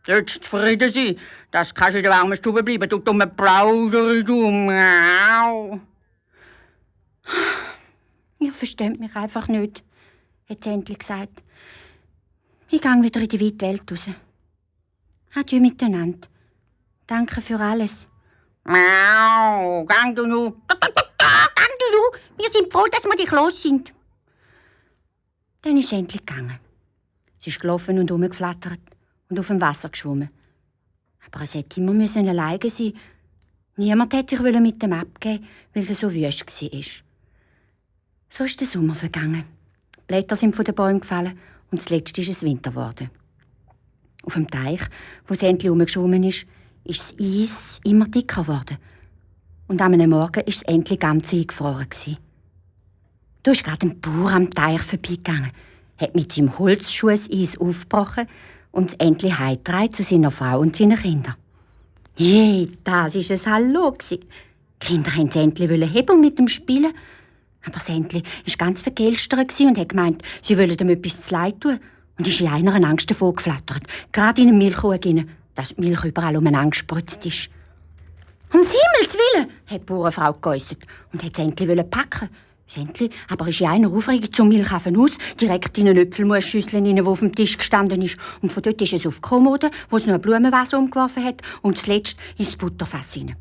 Sollst zufrieden sein. Das kannst du in der warmen Stube bleiben, du dumme Plauder, du Miau. Ihr versteht mich einfach nicht, hat sie endlich gesagt. Ich gehe wieder in die weite Welt raus. Adieu miteinander. Danke für alles. Miau, gang du nu. Gang du. Wir sind froh, dass wir dich los sind. Dann ist sie endlich gegangen. Sie ist gelaufen und rumgeflattert und auf dem Wasser geschwommen. Aber es hätte immer alleine sein. Niemand wollte sich mit dem abgeben, weil er so wüst war. So ist der Sommer vergangen. Die Blätter sind von den Bäumen gefallen und zuletzt ist es Winter geworden. Auf dem Teich, wo sie endlich herumgeschwommen ist das Eis immer dicker geworden. Und an einem Morgen war es endlich ganz eingefroren. Da ist gerade ein Bauer am Teich vorbeigegangen, hat mit seinem Holzschuh das Eis aufgebrochen und es endlich heimgetragen zu seiner Frau und seinen Kindern. Je, das war ein Hallo. Die Kinder wollten endlich heben und mit ihm spielen. Aber das Entli war ganz vergelstert und hat gemeint, sie wollen ihm etwas zu leid tun. Und ist in einer Angst davon geflattert, gerade in einen Milchkrug rein, dass die Milch überall umeinander gespritzt ist. «Ums Himmels Willen!» hat die Bauernfrau geäussert und hat das Entli packen. Das Entli aber ist in einer Aufregung zum Milchaffen aus, direkt in eine Äpfelmusschüssel rein, die auf dem Tisch gestanden ist. Und von dort ist es auf die Kommode, wo es noch ein Blumenvase umgeworfen hat, und zuletzt ins Butterfass rein.